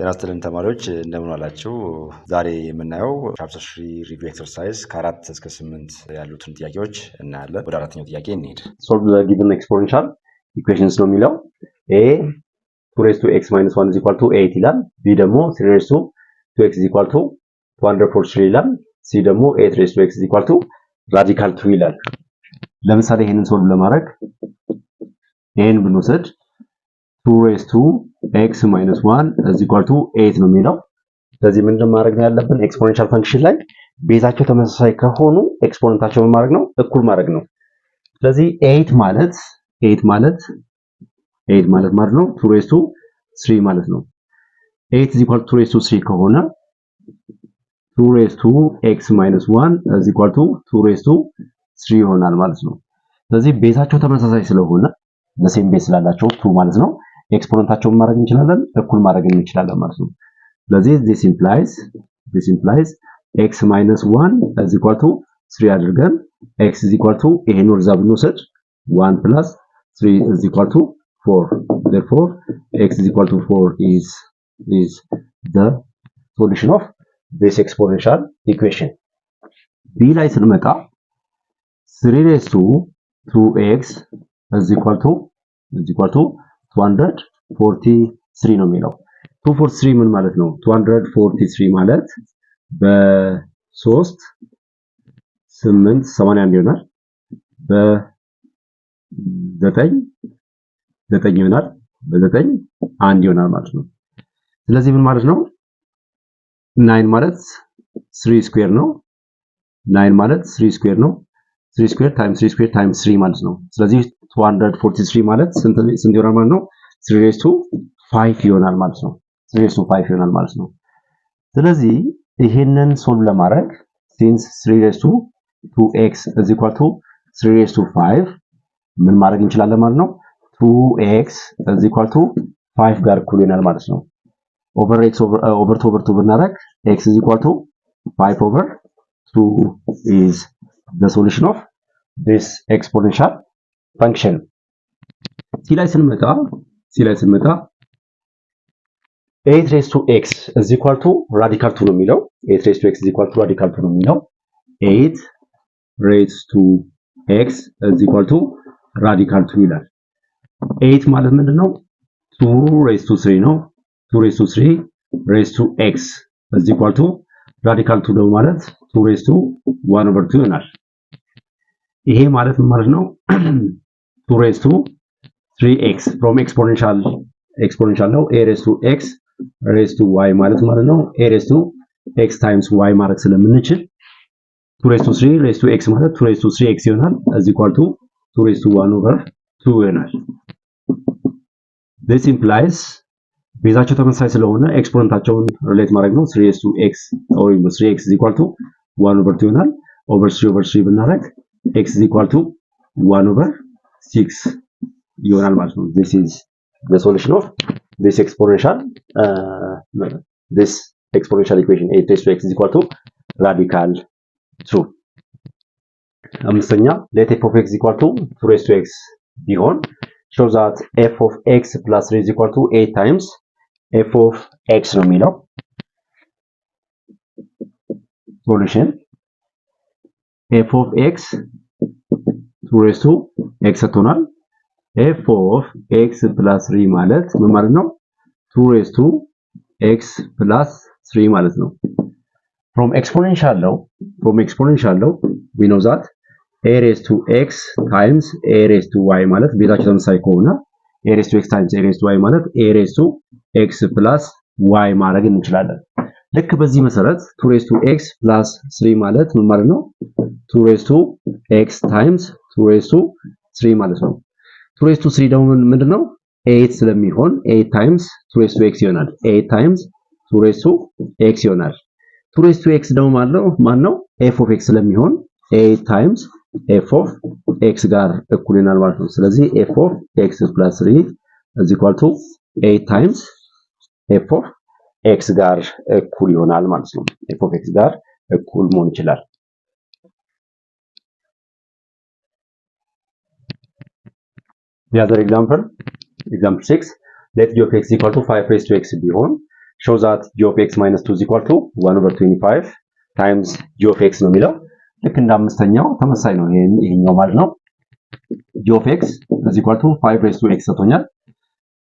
ጤና ይስጥልን ተማሪዎች፣ እንደምን ዋላችሁ። ዛሬ የምናየው chapter 3 review exercise ከ4 እስከ 8 ያሉትን ጥያቄዎች እናያለን። ወደ አራተኛው ጥያቄ እንሂድ። Solve the given exponential equations ነው የሚለው። A, 2 raised to x minus 1 is equal to 8 ይላል። B ደግሞ 3 raised to 2x is equal to 243 ይላል። C ደግሞ 8 raised to x is equal to radical 2 ይላል። ለምሳሌ ይሄንን solve ለማድረግ ይሄን ብንወስድ 2 raised to x minus 1 is equal to 8 ነው የሚለው። ስለዚህ ምንድን ማድረግ ነው ያለብን? Exponential function ላይ base ኣቸው ተመሳሳይ ከሆኑ exponent ኣቸው ምን ማድረግ ነው? እኩል ማድረግ ነው። ስለዚህ 8 ማለት ነው 2 raised to 3 ማለት ነው። 8 is equal to 2 raised to 3 ከሆነ 2 raised to x minus 1 is equal to 2 raised to 3 ይሆናል ማለት ነው። ስለዚህ base ኣቸው ተመሳሳይ ስለሆነ፣ the same base ስላላቸው 2 ማለት ነው፣ exponent ኣቸውን ማድረግ እንችላለን፣ እኩል ማድረግ እንችላለን ማለት ነው። ስለዚህ this implies x minus 1 is equal to 3 አድርገን x is equal to ይሄን ወደዛ ብንወስድ 1 plus 3 is equal to 4. Therefore, x is equal to 4 is the solution of this exponential equation. B ላይ ስንመጣ 3 raised to 2x is equal to 243 ነው የሚለው። 243 ምን ማለት ነው? 243 ማለት በ3 8 81 ይሆናል። በ9 9 ይሆናል። በ9 1 ይሆናል ማለት ነው። ስለዚህ ምን ማለት ነው? 9 ማለት 3 square ነው። 9 ማለት 3 square ነው። 3 square times 3 square times 3 ማለት ነው። ስለዚህ 243 ማለት ስንት ይሆናል ማለት ነው? 3 raised to 5 ይሆናል ማለት ነው። 3 raised to 5 ይሆናል ማለት ነው። ስለዚህ ይሄንን solve ለማድረግ since 3 raised to 2x is equal to 3 raised to 5 ምን ማድረግ እንችላለን ማለት ነው? 2x is equal to 5 ጋር እኩል ይሆናል ማለት ነው። Over x over 2 over 2 ብናደርግ x is equal to 5 over 2 is the solution of this exponential function. C ላይ ስንመጣ 8 raised to x is equal to radical 2 ነው የሚለው። 8 raised to x is equal to radical 2 ነው የሚለው። 8 raised to x is equal to radical 2 ይላል። 8 ማለት ምንድነው? 2 raised to 3 ነው። 2 raised to 3 raised to x is equal to radical 2 ደግሞ ማለት 2 raised to 1 over 2 ይሆናል። ይሄ ማለት ምን ማለት ነው? 2 raised to 3x from exponential ነው። A raised to x raised to y ማለት ነው a raised to x times y ማድረግ ስለምንችል 2 raised to 3 raised to x ማለት 2 raised to 3x ይሆናል፣ is equal to 2 raised to 1 over 2 ይሆናል። This implies base ኣቸው ተመሳሳይ ስለሆነ exponent ኣቸውን relate ማድረግ ነው። 3 raised to x ወይም 3x is equal to 1 over 2 ይሆናል። Over 3 over 3 ብናደርግ x is equal to 1 over 6 ይሆናል ማለት ነው። This is the solution of this exponential equation, 8 raised to x is equal to radical 2. አምስተኛ፣ let f of x equal to 2 raised to x ቢሆን show that f of x plus 3 is equal to 8 times f of x ነው የሚለው። Solution: f of x 2 raised to x ሰጥቶናል። F of x plus 3 ማለት ምን ማለት ነው? 2 raised to x plus 3 ማለት ነው። From exponential law we know that a raised to x times a raised to y ማለት፣ base ኣቸው ተመሳሳይ ከሆነ a raised to x times a raised to y ማለት a raised to x plus y ማድረግ እንችላለን። ልክ በዚህ መሰረት 2 raised to x plus 3 ማለት ምን ማለት ነው? 2 raised to x times 2 raised to 3 ማለት ነው። 2 raised to 3 ደግሞ ምንድነው? 8 ስለሚሆን 8 times 2 raised to x ይሆናል። 8 times 2 raised to x ይሆናል። 2 raised to x ደግሞ ማለት ነው ማን ነው? F of x ስለሚሆን 8 times f of x ጋር እኩል ይሆናል ማለት ነው። ስለዚህ f of x plus 3 is equal to 8 times f of x ጋር እኩል ይሆናል ማለት ነው። F of x ጋር እኩል መሆን ይችላል። The other example, example 6, let g of x equal to 5 raised to x ቢሆን Show that g of x minus 2 is equal to 1 over 25 times g of x ነው የሚለው። ልክ እንደ አምስተኛው ተመሳሳይ ነው ይሄኛው ማለት ነው። G of x is equal to 5 raised to x ሰጥቶኛል።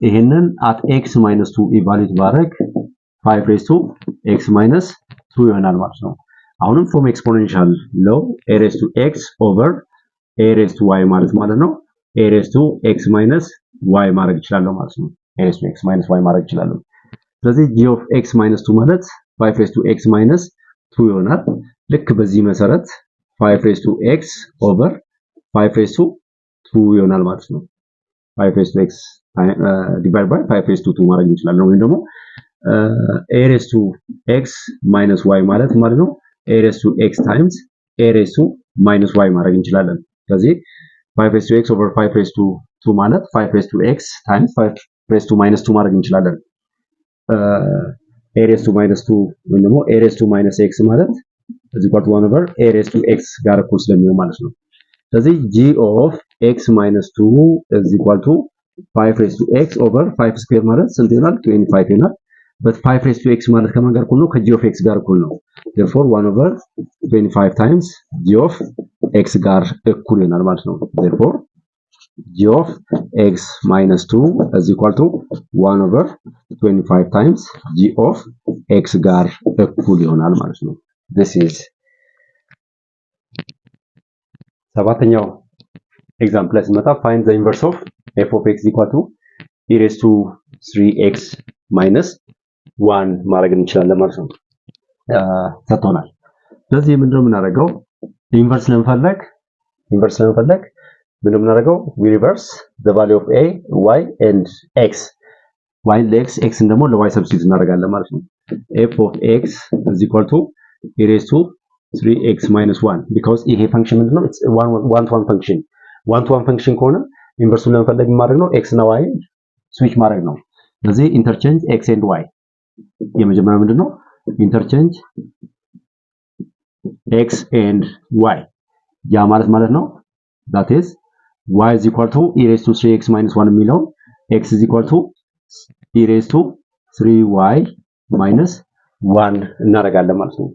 ይሄንን at x minus 2 evaluate ባደርግ 5 raised to x minus 2 ይሆናል ማለት ነው። አሁንም from exponential law, a raised to x over a raised to y ማለት ነው a raised to x minus y ማድረግ እችላለሁ ማለት ነው። A raised to x minus y ማድረግ እችላለሁ። ስለዚህ g of x minus 2 ማለት 5 raised to x minus 2 ይሆናል። ልክ በዚህ መሰረት 5 raised to x over 5 raised to 2 ይሆናል ማለት ነው። 5 raised to x divide by 5 raised to 2 ማድረግ እንችላለን። ወይም ደግሞ a raised to x minus y ማለት ነው a raised to x times a raised to minus y ማድረግ እንችላለን። ስለዚህ 5 raised to x over 5 raised to 2 ማለት 5 raised to x times 5 raised to minus 2 ማድረግ እንችላለን። A raised to minus 2 ወይም ደግሞ a raised to minus x ማለት is equal to 1 over a raised to x ጋር እኩል ስለሚሆን ማለት ነው። ስለዚህ g of x minus 2 is equal to 5 raised to x over 5 square ማለት ስንት ይሆናል? 25 ይሆናል። But 5 raised to x ማለት ከማን ጋር እኩል ነው? ከ g of x ጋር እኩል ነው። Therefore, 1 over 25 times g of x ጋር እኩል ይሆናል ማለት ነው። Therefore, g of x minus 2 is equal to 1 over 25 times g of x ጋር እኩል ይሆናል ማለት ነው። This is ሰባተኛው example ላይ ስንመጣ find the inverse of f of x equal to e raised to 3x minus 1 ማድረግ እንችላለን ማለት ነው። ሰጥቶናል። ስለዚህ ምንድነው የምናደርገው? Inverse ለመፈለግ ምንድነው የምናደርገው? We reverse the value of a, y and x. Y ለ x፣ x ን ደግሞ ለ y substitute እናደርጋለን ማለት ነው። F of x is equal to e raised to 3x minus 1, because ይሄ function ምንድነው? One to one function. One to one function ከሆነ inverse ኡን ለመፈለግ ማድረግ ነው x እና y switch ማድረግ ነው። ስለዚህ interchange x and y። የመጀመሪያው ምንድነው? Interchange x and y። ያ ማለት ነው that is, y is equal to e raised to 3x minus 1 የሚለውን x is equal to e raised to 3y minus 1 እናደርጋለን ማለት ነው።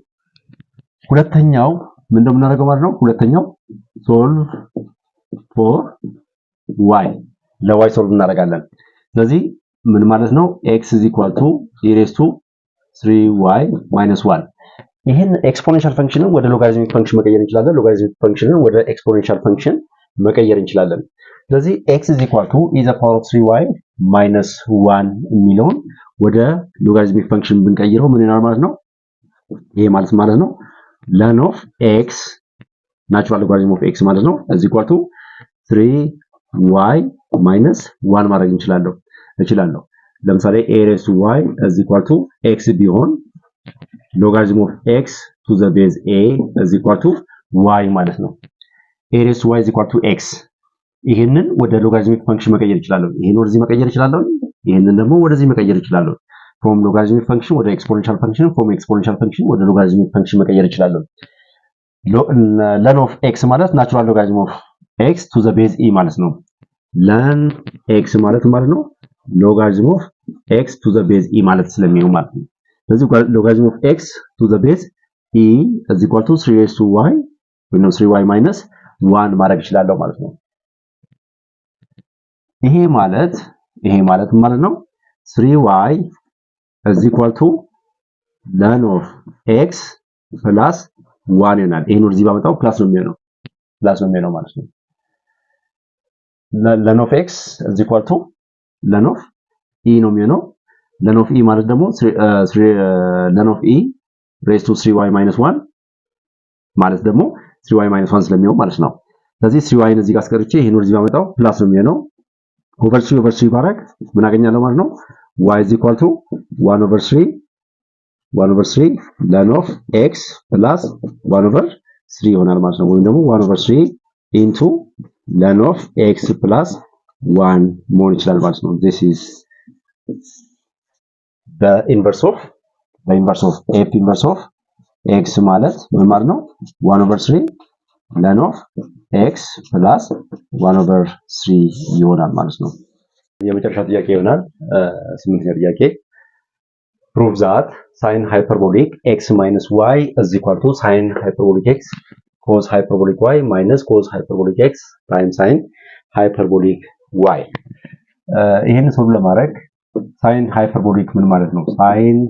ሁለተኛው ምንድነው የምናደርገው ማለት ነው? ሁለተኛው solve for y፣ ለ y solve እናደርጋለን። ስለዚህ ምን ማለት ነው? X is equal to e raised to 3y minus 1። ይህን exponential function ን ወደ logarithmic function መቀየር እንችላለን። Logarithmic function ን ወደ exponential function መቀየር እንችላለን። ስለዚህ x is equal to e the power of 3y minus 1 የሚለውን ወደ logarithmic function ብንቀይረው ምን ይሆናል ማለት ነው? ይሄ ማለት ነው ln of x, natural logarithm of x ማለት ነው, is equal to 3y minus 1 ማድረግ እችላለሁ። ለምሳሌ a raised to y is equal to x ቢሆን logarithm of x to the base a is equal to y ማለት ነው። A raised to y is equal to x። ይህንን ወደ logarithmic function መቀየር እችላለሁ። ይህን ወደዚህ መቀየር እችላለሁ። ይህንን ደግሞ ወደዚህ መቀየር እችላለሁ። From logarithmic function ወደ exponential function፣ from exponential function ወደ logarithmic function መቀየር እችላለሁ። Ln of x ማለት natural logarithm of x to the base e ማለት ነው። Ln x ማለት ነው logarithm of x to the base e ማለት ስለሚሆን ማለት ነው። ስለዚህ logarithm of x to the base e is equal to 3 raised to y ወይም 3y minus 1 ማድረግ እችላለሁ ማለት ነው። ይሄ ማለት ማለት ነው 3y is equal to ln of x plus 1 ይሆናል። ይሄን ወደዚህ ባመጣው plus ነው የሚሆነው ማለት ነው። Ln of x is equal to ln of e ነው የሚሆነው። Ln of e ማለት ደግሞ ln of e raised to 3y minus 1 ማለት ደግሞ 3y minus 1 ስለሚሆን ማለት ነው። ስለዚህ 3y ን እዚህ ጋር አስቀርቼ ይሄን ወደዚህ ባመጣው plus ነው የሚሆነው። Over 3 over 3 ባረግ ምን አገኛለሁ ማለት ነው? Y is equal to 1 over 3 1 over 3 ln of x plus 1 over 3 ይሆናል ማለት ነው። ወይም ደግሞ 1 over 3 into ln of x plus 1 መሆን ይችላል ማለት ነው። This is the inverse of f inverse of x ማለት ምን ማለት ነው? 1 over 3 ln of x plus 1 over 3 ይሆናል ማለት ነው። የመጨረሻ ጥያቄ ይሆናል። ስምንተኛ ጥያቄ። Prove that sine hyperbolic x minus y is equal to sine hyperbolic x cos hyperbolic y minus cos hyperbolic x times sine hyperbolic y። ይህን solve ለማድረግ sine hyperbolic ምን ማለት ነው? Sine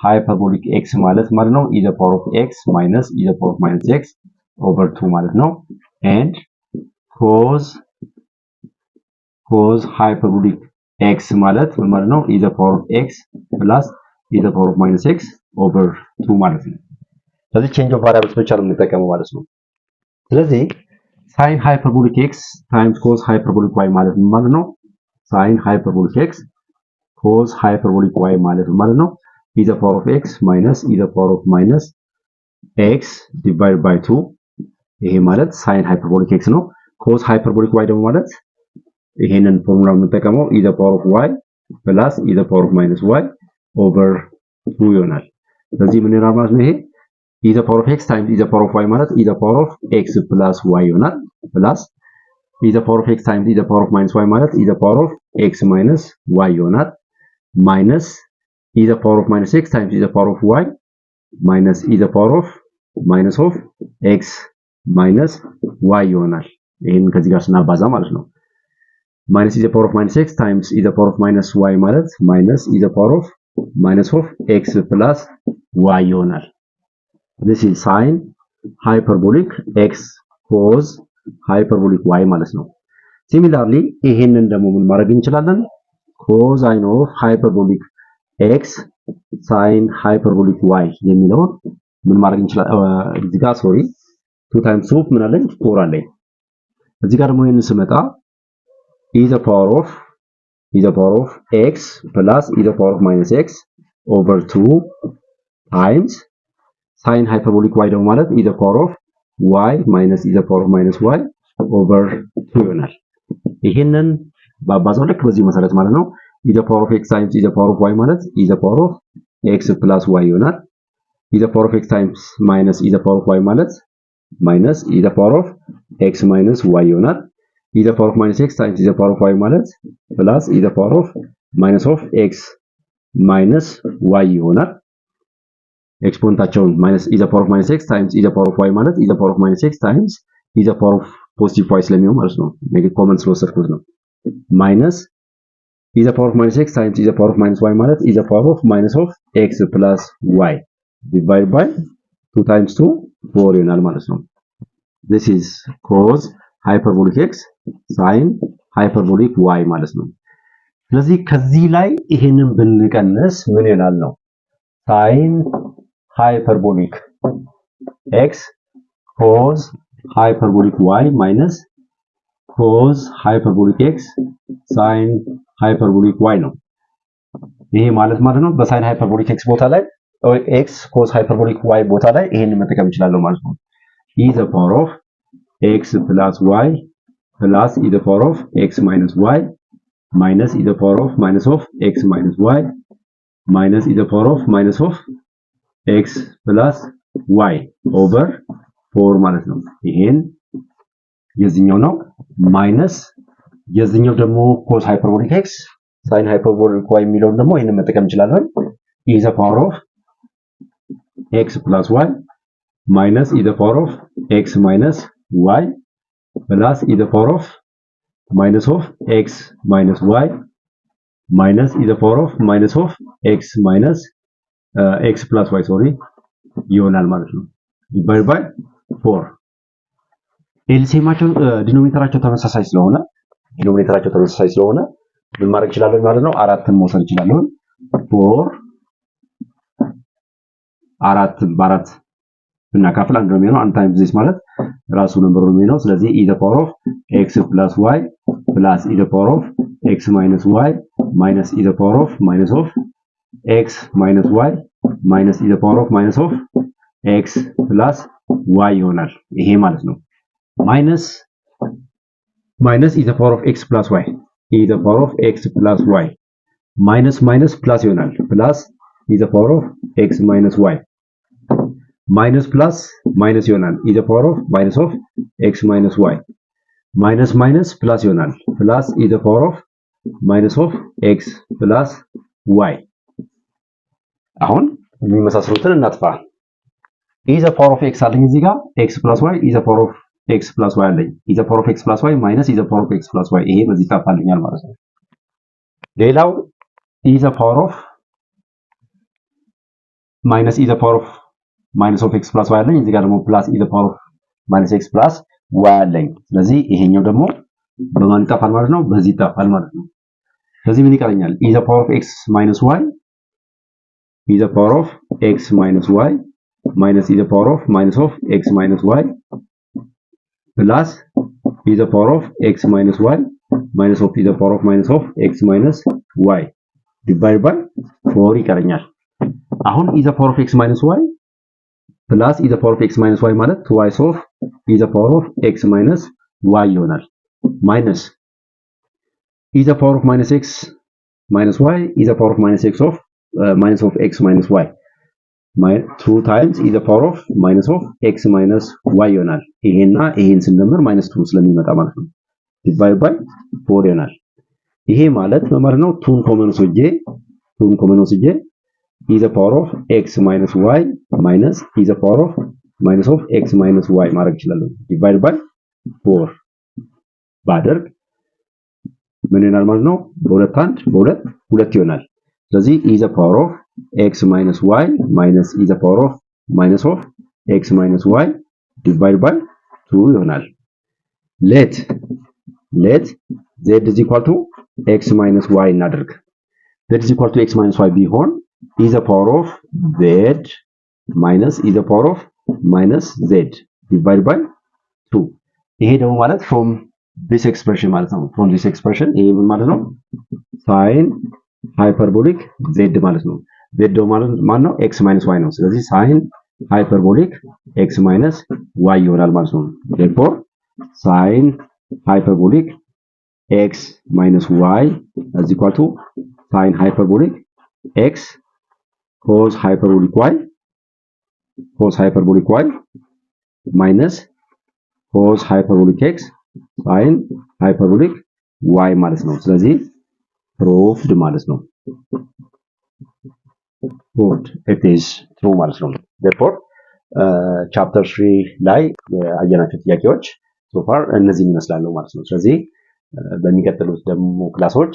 hyperbolic x ማለት ነው e the power of x minus e the power of minus x over 2 ማለት ነው። And cos hyperbolic x ማለት ምን ማለት ነው? E the power of x plus e the power of minus x over 2 ማለት ነው። ስለዚህ change of variables ብቻ ነው የምንጠቀመው ማለት ነው። ስለዚህ sine hyperbolic x times cos hyperbolic y ማለት ምን ማለት ነው? Sine hyperbolic x cos hyperbolic y ማለት ምን ማለት ነው? E the power of x minus e the power of minus x divide by 2። ይሄ ማለት sine hyperbolic x ነው። Cos hyperbolic y ደግሞ ማለት ይሄንን ፎርሙላ የምንጠቀመው e the power of y plus e the power of minus y over 2 ይሆናል። ስለዚህ ምን ይሆናል ማለት ነው? ይሄ e the power of x times e the power of y ማለት e the power of x plus y ይሆናል። Plus e the power of x times e the power of minus y ማለት e the power of x minus y ይሆናል። Minus e the power of minus x times e the power of y minus e the power of minus of x minus y ይሆናል። ይሄን ከዚህ ጋር ስናባዛ ማለት ነው። Minus e the power of minus x times e the power of minus y ማለት minus e the power of minus of x plus y ይሆናል። This is sine hyperbolic x cos hyperbolic y ማለት ነው። Similarly ይሄንን ደግሞ ምን ማድረግ እንችላለን? Cosine of hyperbolic x sine hyperbolic y የሚለውን ምን ማድረግ እንችላለን? እዚህ ጋር፣ sorry፣ 2 times 2 ምን አለኝ? 4 አለኝ። እዚህ ጋር ደግሞ ይሄንን ስመጣ e the power of x plus e the power of minus x over 2 times sine hyperbolic y ደግሞ ማለት e the power of y minus e the power of minus y over 2 ይሆናል። ይሄንን ባባዛው ልክ በዚሁ መሰረት ማለት ነው e the power of x times e the power of y ማለት e the power of x plus y ይሆናል። E the power of x times minus e the power of y ማለት minus e the power of x minus y ይሆናል። E the power of minus x times e the power of y ማለት plus e the power of minus of x minus y ይሆናል። Exponent ኣቸውን minus e the power of minus x times e the power of y ማለት e the power of minus x times e the power of positive y ስለሚሆን ማለት ነው። Negative common ስለወሰድኩት ነው። Minus e the power of minus x times e the power of minus y ማለት e the power of minus of x plus y divide by 2 times 2 4 ይሆናል ማለት ነው። This is cos hyperbolic x sine hyperbolic y ማለት ነው። ስለዚህ ከዚህ ላይ ይሄንን ብንቀንስ ምን ይሆናል ነው? Sine hyperbolic x cos hyperbolic y minus cos hyperbolic x sine hyperbolic y ነው። ይሄ ማለት ነው በ sine hyperbolic x ቦታ ላይ x cos hyperbolic y ቦታ ላይ ይሄንን መጠቀም እችላለሁ ማለት ነው። E the power of x plus y plus e the power of x minus y minus e the power of minus of x minus y minus e the power of minus of x plus y over 4 ማለት ነው። ይሄን የዚህኛው ነው። Minus የዚህኛው ደግሞ cos hyperbolic x sine hyperbolic y የሚለውን ደግሞ ይሄንን መጠቀም እንችላለን። E the power of x plus y minus e the power of x minus y plus e the power of minus of x minus y minus e the power of minus of x minus x plus y፣ sorry፣ ይሆናል ማለት ነው። Divide by 4። LCM ኣቸው denominator ኣቸው ተመሳሳይ ስለሆነ ምን ማድረግ እችላለሁ ማለት ነው? አራትን መውሰድ እችላለሁ። Four አራት በአራት ብናካፍል አንድ ነው የሚሆነው። አንድ times this ማለት ራሱ number ነው የሚሆነው። ስለዚህ e the power of x plus y plus e the power of x minus y minus e the power of minus of x minus y minus e the power of minus of x plus y ይሆናል። ይሄ ማለት ነው minus minus e the power of x plus y e the power of x plus y minus minus plus ይሆናል። Plus e the power of x minus y minus plus minus ይሆናል። E the power of minus of x minus y minus minus plus ይሆናል። Plus e the power of minus of x plus y። አሁን የሚመሳሰሉትን እናጥፋ። e the power of x አለኝ እዚህ ጋር x plus y፣ e the power of x plus y አለኝ። e the power of x plus y minus e the power of x plus y፣ ይሄ በዚህ ይጠፋልኛል ማለት ነው። ሌላው e the power of minus e the power of minus of x plus y አለኝ። እዚህ ጋር ደግሞ plus e the power of minus x plus y አለኝ። ስለዚህ ይሄኛው ደግሞ በማን ይጠፋል ማለት ነው? በዚህ ይጠፋል ማለት ነው። ስለዚህ ምን ይቀረኛል? e the power of x minus y፣ e the power of x minus y minus e the power of minus of x minus y plus e the power of x minus y minus of e the power of minus of x minus y divide by four ይቀረኛል። አሁን e the power of x minus y plus e the power of x minus y ማለት twice of e the power of x minus y ይሆናል። Minus e the power of minus x minus y፣ e the power of minus x of minus of x minus y፣ two times e the power of minus of x minus y ይሆናል። ይሄና ይሄን ስንደምር minus two ስለሚመጣ ማለት ነው። Divide by four ይሆናል። ይሄ ማለት ምን ማለት ነው? Two ን common ወስጄ e the power of x minus y minus e the power of minus of x minus y ማድረግ እችላለሁ። Divide by four ባደርግ ምን ይሆናል ማለት ነው? በሁለት አንድ፣ በሁለት ሁለት ይሆናል። ስለዚህ e the power of x minus y minus e the power of minus of x minus y divide by two ይሆናል። Let z is equal to x minus y እናድርግ። z is equal to x minus y ቢሆን e the power of z minus e the power of minus z divide by two። ይሄ ደግሞ ማለት from this expression ማለት ነው። From this expression ይሄ ምን ማለት ነው? Sine hyperbolic z ማለት ነው። z ደግሞ ማለት ማን ነው? x minus y ነው። ስለዚህ sine hyperbolic x minus y ይሆናል ማለት ነው። Therefore, sine hyperbolic x minus y is equal to sine hyperbolic x cos hyperbolic y, cos hyperbolic y minus cos hyperbolic x sine hyperbolic y ማለት ነው። ስለዚህ proved ማለት ነው። Proved, it is true ማለት ነው። Therefore, chapter 3 ላይ ያየናቸው ጥያቄዎች so far እነዚህን ይመስላሉ ማለት ነው። ስለዚህ በሚቀጥሉት ደግሞ ክላሶች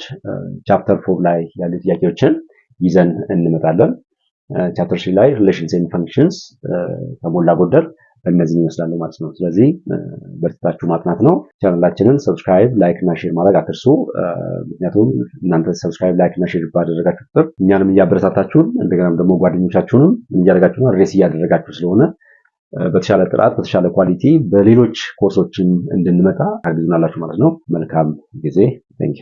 chapter 4 ላይ ያሉ ጥያቄዎችን ይዘን እንመጣለን። Chapter 3 ላይ relations and functions ከሞላ ጎደል እነዚህን ይመስላሉ ማለት ነው። ስለዚህ በርትታችሁ ማጥናት ነው። ቻናላችንን subscribe፣ like እና share ማድረግ አትርሱ። ምክንያቱም እናንተ subscribe፣ like እና share ባደረጋችሁ ቁጥር እኛንም እያበረታታችሁን እንደገናም ደግሞ ጓደኞቻችሁንም ምን እያደረጋችሁ ነው፣ raise እያደረጋችሁ ስለሆነ በተሻለ ጥራት፣ በተሻለ quality በሌሎች ኮርሶችን እንድንመጣ ታግዙናላችሁ ማለት ነው። መልካም ጊዜ። Thank you.